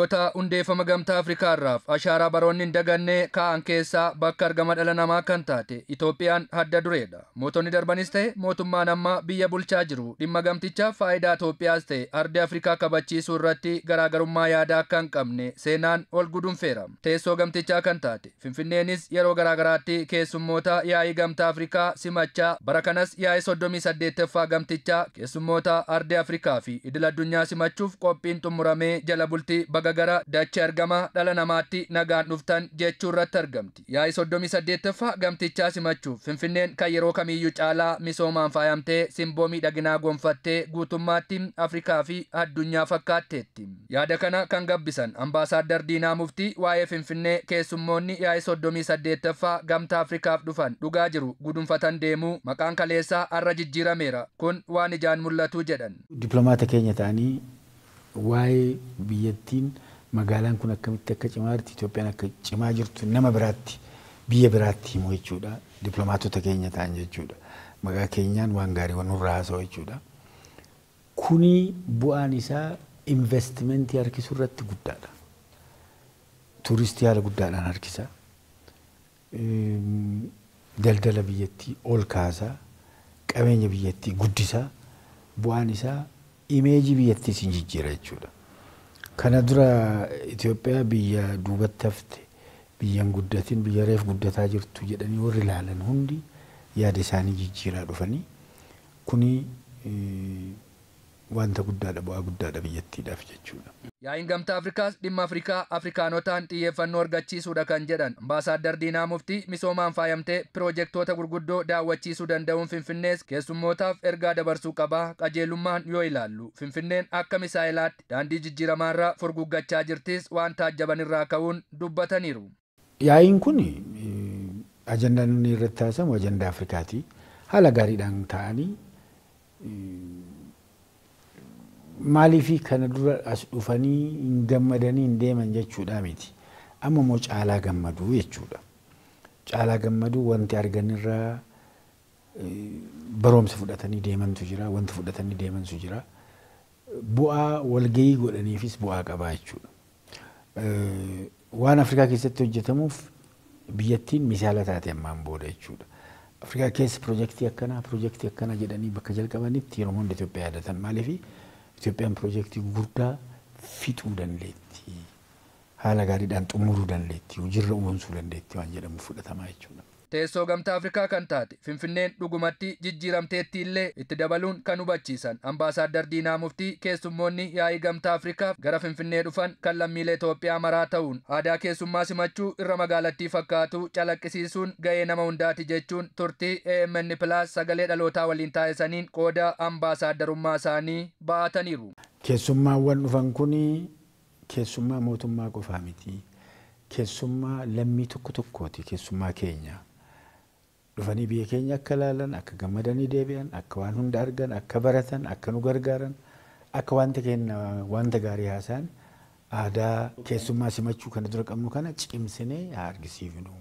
Biyyoota hundeeffama Gamtaa Afrikaa irraaf ashaaraa baroonni hin daganne kaa'an keessaa bakka argama dhala namaa kan taate Itoophiyaan adda dureedha. Mootonni darbanis ta'e mootummaan amma biyya bulchaa jiru dhimma gamtichaaf faayidaa Itoophiyaas ta'e ardii Afrikaa kabachiisuu irratti garaagarummaa yaadaa akka hin qabne seenaan ol gudunfeera. Teessoo gamtichaa kan taate Finfinneenis yeroo garaagaraatti keessummoota yaa'ii Gamtaa Afrikaa simachaa, bara kanas yaa'ii 38ffaa gamtichaa keessummoota ardii Afrikaa fi idil addunyaa simachuuf qophiin xumuramee jala bultii baga gara dachee argama dhala namaatti nagaan dhuftan jechuu irratti argamti. Yaa'ii 38ffaa gamtichaa simachuuf Finfinneen kan yeroo kamiiyyuu caalaa misoomaan faayamtee, simboo miidhaginaa gonfattee, guutummaatti Afrikaa fi addunyaa fakkaatteetti. Yaada kana kan gabbisan Ambaasaaddar Diinaa Muftii, waa'ee Finfinnee keessummoonni yaa'ii 38ffaa Gamtaa Afrikaaf dhufan dhugaa jiru gudunfatan deemuu, maqaan kaleessaa har'a jijjiirameera, kun waan ijaan mul'atu jedhan. Dippiloomaata keenya ta'anii waa'ee biyyattiin, magaalaan kun akkamitti akka cimaa jirti, Itoophiyaan akka cimaa jirtu nama biraatti, biyya biraatti himu jechuudha. Dippiloomaatota keenya ta'an jechuudha. Maqaa keenyaan waan gaarii nurraa haasa'u jechuudha. Kuni bu'aan isaa investimentii harkisuu irratti guddaadha. Tuuristii haala guddaadhaan harkisa. Daldala biyyattii ol kaasa. Qabeenya biyyattii guddisa. Bu'aan isaa imeejii biyyattiis hin jijjiira jechuudha. Kana dura Itoophiyaa biyya duubatti hafte, biyya hin guddatin, biyya reef guddataa jirtu jedhanii warri ilaalan hundi yaada isaanii jijjiiraa dhufanii, kuni wanta guddaadha, bu'aa guddaadha biyyattiidhaaf jechuudha. Yaa'iin Gamtaa Afrikaas dhimma Afrikaa Afrikaanotaan xiyyeeffannoo argachiisuudha kan jedhan Ambaasaaddar Diinaa Muftii, misoomaan faayamtee piroojeektoota gurguddoo daawwachiisuu danda'uun Finfinnees keessummootaaf ergaa dabarsuu qaba. Qajeelummaan yoo ilaallu Finfinneen akka misaa'ilaatti daandii jijjiiramaarra furguggachaa jirtis waan taajjaban irraa ka'uun dubbataniiru. Yaa'iin kun ajandaan inni irratti taasifamu ajandaa Afrikaati. Haala gaariidhaan ta'anii, maaliif kana dura as dhufanii hin gammadanii hin deeman jechuudha miti. Amma immoo caalaa gammaduu jechuudha. Caalaa gammaduu, wanti arganirraa barumsa fudhatanii deemantu jira, wanti fudhatanii deemantu jira. Bu'aa walgahii godhaniifis bu'aa qabaa jechuudha. Waan Afrikaa keessatti hojjetamuuf biyyattiin misaala taate ammaan booda jechuudha. Afrikaa keessa piroojeektii akkanaa, piroojeektii akkanaa jedhanii bakka jalqabanitti yeroo hunda Itoophiyaa yaadatan. Maaliif? Itoophiyaan piroojeektii gurguddaa fixuu dandeetti. Haala gaariidhaan xumuruu dandeetti. Hojiirra oolchuu dandeetti waan jedhamu fudhatamaa jechuudha. Teessoo Gamtaa Afrikaa kan taate Finfinneen dhugumatti jijjiiramteetti illee itti dabaluun kan hubachiisan Ambaasaaddar Diinaa Muftii, keessummoonni yaa'ii Gamtaa Afrikaaf gara Finfinnee dhufan kan lammiilee Itoophiyaa maraa ta'uun aadaa keessummaa simachuu irra magaalattii fakkaatu calaqqisiisuun ga'ee nama hundaati jechuun turtii AMN Plus Sagalee Dhalootaa waliin taasisaniin qooda ambaasaaddarummaa isaanii ba'ataniiru. Keessummaawwan dhufan kuni keessummaa mootummaa qofaa miti. Keessummaa lammii tokko tokkooti, keessummaa keenya. Dhufanii biyya keenya akka ilaalan, akka gammadanii deebi'an, akka waan hunda argan, akka baratan, akka nu gargaaran, akka wanta keenya wanta gaarii haasa'an, aadaa keessummaa simachuu kana dura qabnu kana cimsinee haa argisiifnu.